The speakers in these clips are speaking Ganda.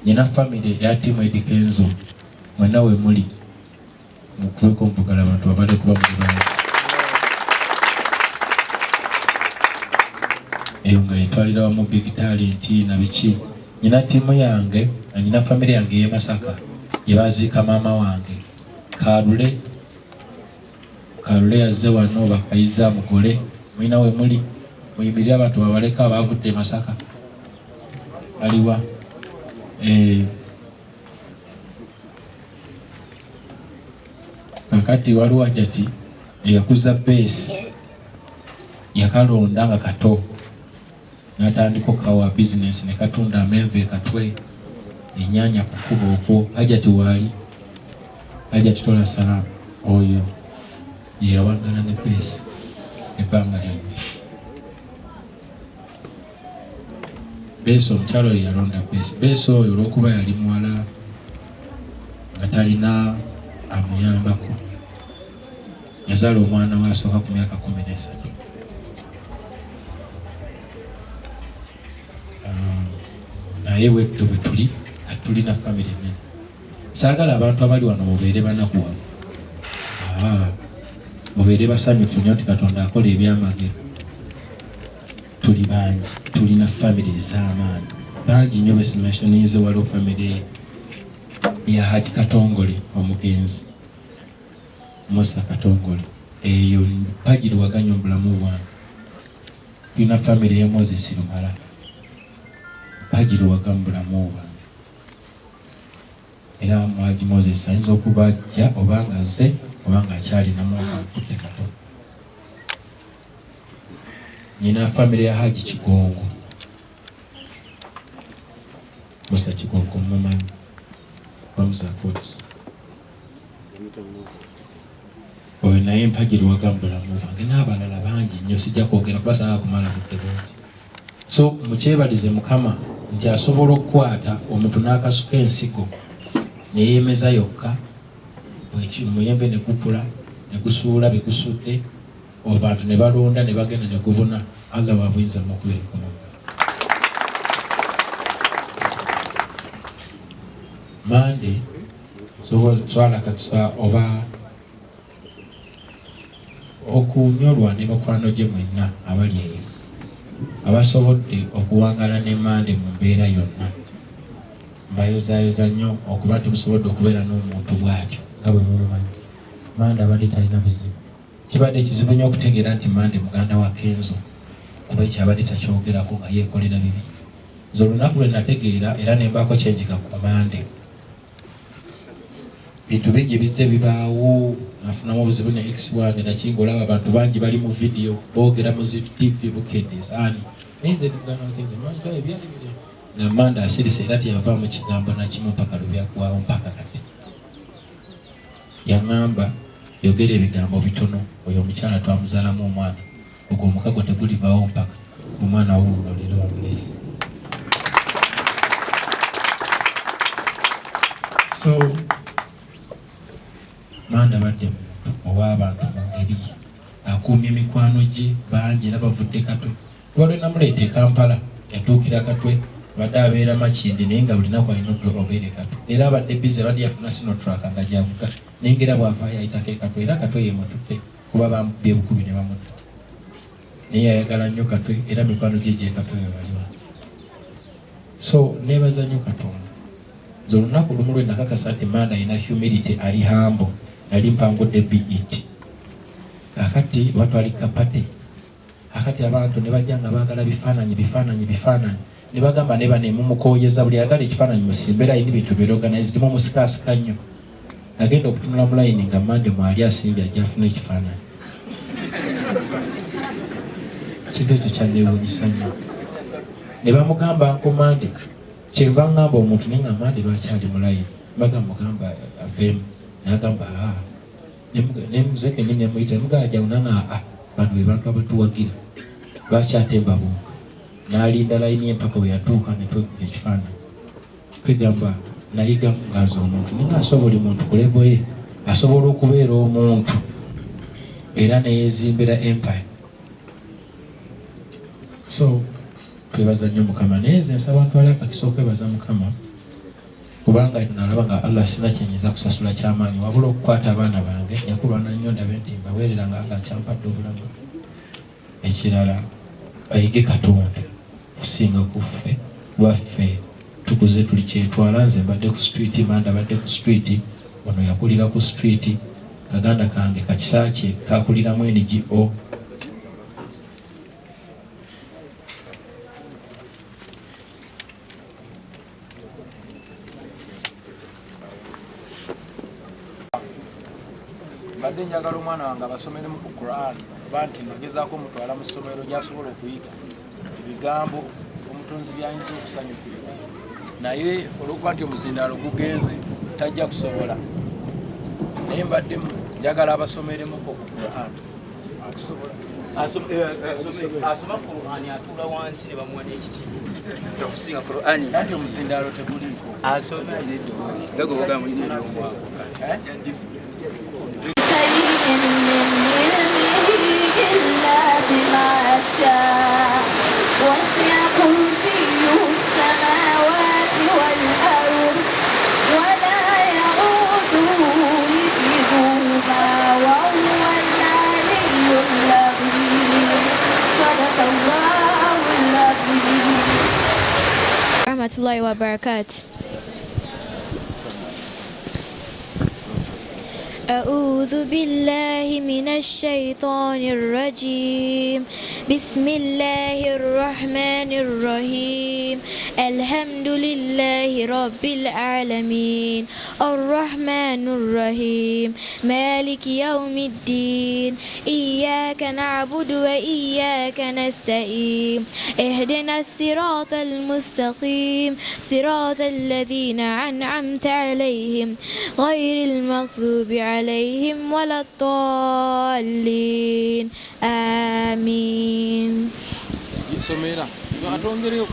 Nyina family eya tiimu Eddy Kenzo mwenna we muli mukubeko mubugala abantu babale kuba muli bangi. Eyo nga etwalira wamu big talent na biki. Nyina tiimu yange na nyina family yange ey'e Masaka gye baziika maama wange Kalule. Kalule yazze wano bakayiza mugole mulina we muli muyimirire abantu babaleka abaavudde e Masaka aliwa eh, kakati waliwo ajati eyakuza beesi yakalonda nga kato Natandika okawa bizinensi ne katunda amenvu e Katwe, ennyanya ku kkubo okwo. Hajati waali, Hajati tola salaamu oyo ye yawangana ne Peesi ebbanga lyonna. Beesi omukyala oyo yalonda Beesi. Beesi oyo olw'okuba yali muwala nga talina amuyambako, yazaala omwana we asooka ku myaka 13. Ah, naye bwetutyo bwe tuli atulina famire nene. Saagala abantu abali wano mubeere banakuwavu, ah, mubeere basanyufu nnyo nti Katonda akola ebyamagero. Tuli bangi, tulina famire ez'amaanyi bangi nnyo besimensioninze. Waliwo famire ya Haji Katongole, omugenzi Musa Katongole, eyo mpagirwaganyo mu bulamu bwange. Tulina famire ya Moses Lumala, mpagirwaga mu bulamu bwange. Era Mwaji Moses ayinza okuba ajja oba nga azze oba nga akyalinamu akakutte kato. Nyina famire ya Haji Kigongo, Musa Kigongo mumanyi, bamuzakooti oyo naye mpagirwaga mu bulamu bwange n'abalala bangi nnyo, sijja kwogera kuba saagala kumala budde bungi. So mukyebalize Mukama nti asobola okukwata omuntu n'akasuka ensigo ne yeemeza yokka, omuyembe ne gukula ne gusuula bye gusudde, abantu ne balonda ne bagenda ne gubuna. Allah wa buyinza mukubira emikono. Mande sobola twala kakisa oba okunyolwa ne mikwano gye mwenna abali eyo abasobodde okuwangala ne Mande mu mbeera yonna. Mbayozaayoza nnyo okuba nti musobodde okubeera n'omuntu bw'atyo nga bwe mumumanyi. Mande abadde talina buzibu. Kibadde kizibu nnyo okutegeera nti Mande muganda wa Kenzo kuba ekyo abadde takyogerako nga yeekolera bibi. Nze olunaku lwe nategeera era ne mbaako kye njiga ku Mande. Bintu bingi bizze bibaawo, nafunamu obuzibu ne ex wange naki ng'olaba abantu bangi bali mu vidiyo boogera mu zi TV Bukedde zaani naye nze ndi muganda wa Kenzo manyi ebyali biri nga Mande asirise era teyavaamu kigambo na kimu mpaka lwe byaggwaawo mpaka kati. Yaŋŋamba yogera ebigambo bitono, oyo omukyala twamuzaalamu omwana, ogwo omukago tegulivaawo mpaka omwana wuuno leero bamulese. So Manda abadde muntu ow'abantu mu ngeri ye, akuumye mikwano gye bangi era bavudde Katwe. Kuba lwe namuleeta e Kampala yatuukira Katwe, abadde abeera Makindye naye nga buli lunaku alina obeera e Katwe. Era abadde busy, abadde yafuna Sinotruck nga gy'avuga naye ng'era bw'avaayo ayitako e Katwe era Katwe yeemututte kuba bamukubye bukubi ne bamutta. Naye ayagala nnyo Katwe era mikwano gye gy'e Katwe we baliwo. So neebaza nnyo Katonda. Nze olunaku lumu lwe nakakasa nti Manda alina humility, ali humble, nali mpangudde BET. Kaakati oba twali kapate Akati abantu ne bajja nga baagala bifaananyi, bifaananyi, bifaananyi. Ne bagamba ne bane mumukooyeza buli ayagala ekifaananyi musimbe layini bintu bibeere organized mumusikaasika nnyo. Nagenda okutunula mu layini nga Mande mwali asimbye ajja afune ekifaananyi. Ekintu ekyo kyanneewuunyisa nnyo. Ne bamugamba nkomande kyenva ngamba omuntu naye nga Mande lwaki ali mu layini? Bagamba mugamba aveemu. N'agamba aa. Ne mzee kenyini nemuyita nemugamba jangu nanga aa bano be bantu abatuwagira lwaki ate mbabuuka n'alinda layini ye mpaka we yatuuka ne twekuba ekifaananyi kwegamba nayigamu nga nze omuntu naye nga asobola buli muntu ku levo ye asobola okubeera omuntu era neyezimbira empire so twebaza nnyo Mukama naye nze nsaba ntwale akakisa okwebaza Mukama. Kubanga nalaba nga Allah sina kyenyinza kusasula kyamaanyi wabula okukwata abaana bange, nja kulwana nnyo ndabe nti mbaweerera nga Allah akyampadde obulamu. Ekirala bayige Katonda okusinga ku ffe, kuba ffe tukuze tuli kyetwala. Nze mbadde ku street, Manda abadde ku street, ono yakulira ku street, kaganda kange Kakisaakye kakuliramu NGO. Mbadde njagala omwana wange abasomeremu ku Quran, oba nti nagezaako omutwala mu ssomero gy'asobola okuyita ebigambo omutonzi byayinza okusanyukira, naye olwokuba nti omuzindaalo gugenze tajja kusobola, naye mbadde njagala abasomeremuko ku Quran. Akusobola. Asoma Qur'ani atuula wansi ne bamuwa n'ekiti okusinga Qur'ani. Anti omuzindaalo teguliiko. Asoma alina eddoboozi nga gwe bogamba mulina ery'omwaka. إلا بما شاء وسع كرسيه السماوات والأرض ولا يئوده حفظهما وهو العلي العظيم. صدق الله العظيم. ورحمة الله وبركاته. أعوذ بالله من الشيطان الرجيم. بسم الله الرحمن الرحيم. الحمد لله رب العالمين الرحمن الرحيم مالك يوم الدين إياك نعبد وإياك نستعين اهدنا الصراط المستقيم صراط الذين أنعمت عليهم غير المغضوب عليهم ولا الضالين آمين. Somera atwongereyo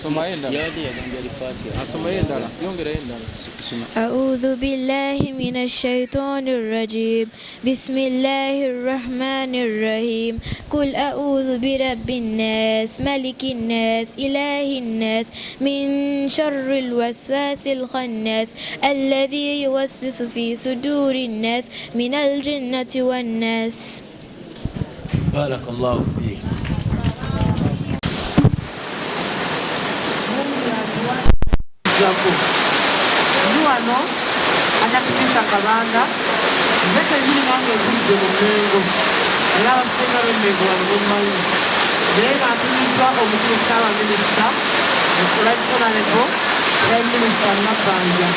somayo endala. Yabadde yagambye Alifatiha. Asomayo endala, yongerayo endala. أعوذ بالله من الشيطان الرجيم. بسم الله الرحمن الرحيم. قل أعوذ برب الناس ملك الناس إله الناس من شر الوسواس الخناس الذي يوسوس في صدور الناس من الجنة والناس. Barakallahu fiik. Jako ndi wano Anyakutisa Kabanda, nze kennyini nange nkulidde mu Mmengo era abasinga b'Emmengo wano bemmanyi, naye nga ntumiddwa omukulu Ssaabaminisita, Right Honorable Prime Minister Nabbanja,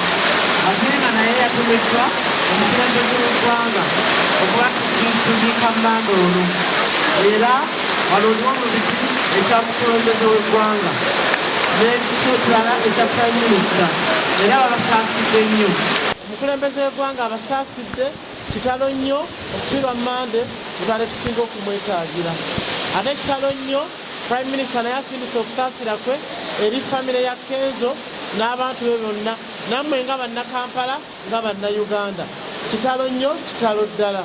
ate nga naye yatumiddwa omukulembeze w'eggwanga okuba tuziika Mmanda ono, era wano oliwo mu biti ekya mukulembeze w'eggwanga n'ekiti ekirala ekya Prime Minister, era babasaasidde nnyo. Omukulembeze w'eggwanga abasaasidde. Kitalo nnyo okufiirwa Mmande mutale tusinga okumwetaagira. Ate kitalo nnyo Prime Minister naye asindise okusaasira kwe eri famire ya Kenzo n'abantu be bonna, nammwe nga Bannakampala nga Bannayuganda. Kitalo nnyo, kitalo ddala.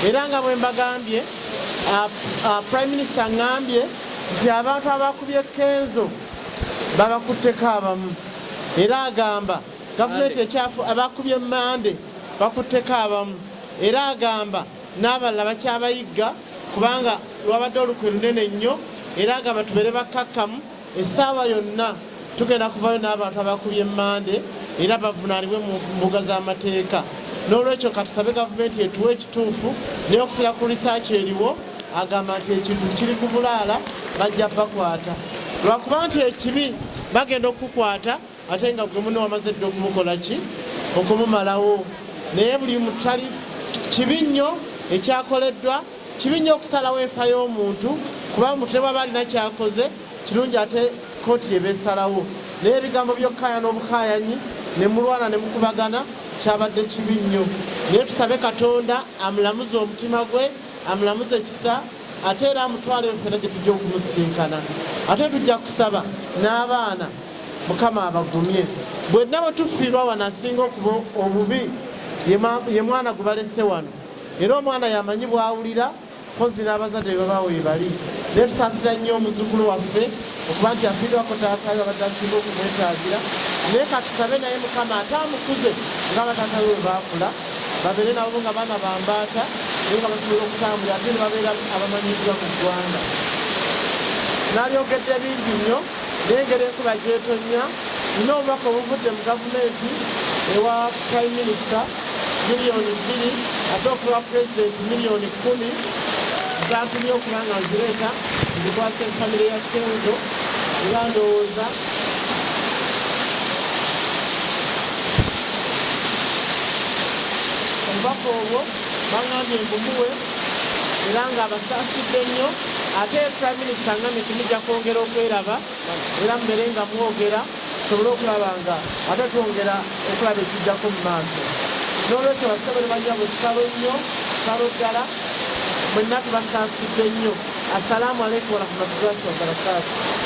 Era nga bwe mbagambye, Prime Minister ŋŋambye nti abantu abakubye Kenzo babakutteko abamu, era agamba gavumenti ekyafu abakubye Mmande bakutteko abamu, era agamba n'abalala bakyabayigga kubanga lwabadde olukwe lunene nnyo. Era agamba tubeere bakkakkamu, essaawa yonna tugenda kuvayo n'abantu abakubye Mmande era bavunaanibwe mu mbuga z'amateeka. N'olwekyo katusabe gavumenti etuwe ekituufu, naye okusinziira ku risaaki eriwo agamba nti ekintu kiri ku bulaala, bajja bakwata, lwakuba nti ekibi bagenda okukukwata ate nga gwe munno wamaze dda okumukola ki, okumumalawo. Naye buli mutali kibi nnyo ekyakoleddwa, kibi nnyo okusalawo enfa y'omuntu, kuba omuntu ne bwaba alina kyakoze kirungi ate kooti yebeesalawo, naye ebigambo by'okukaayana obukaayanyi ne mulwana ne mukubagana kyabadde kibi nnyo. Naye tusabe Katonda amulamuze omutima gwe, amulamuze ekisa, ate era amutwaleyo ffenna gye tujja okumusisinkana. Ate tujja kusaba n'abaana Mukama abagumye. Bwenna bwe tufiirwa wano, asinga okuba obubi ye mwana gwe balese wano, era omwana yamanyi bw'awulira mpozi n'abazadde be baba weebali. Naye tusaasira nnyo omuzzukulu waffe okuba nti afiirwako taata we abadde asinga okumwetaagira. Naye katusabe naye Mukama ate amukuze nga bataata be bwe baakula, babeere nabo nga baana ba mbaata naye nga basobola okutambula ate ne babeera abamanyiddwa mu ggwanga. Nalyogedde bingi nnyo naye engeri enkuba gy'etonnya, nnina obubaka obuvudde mu gavumenti ewa Prime Minister 2 miliyoni ate okuva Pulezidenti 10 miliyoni zantumye okuba nga nzireeta nzikwasa efamire ya Kenzo. Era ndowooza obubaka obwo baŋŋambye mbumuwe era nga abasaasidde nnyo. Ate Prime Minister ngambye nti mujja kwongera okweraba era mubeere nga mwogera, tusobole okulaba nga ate twongera okulaba ekiddako mu maaso. N'olwekyo bassebo ne bannyabo, kitalo nnyo, kitalo ddala. Mwenna tubasaasidde nnyo. Assalaamu alaikum warahmatullahi wabarakaatu.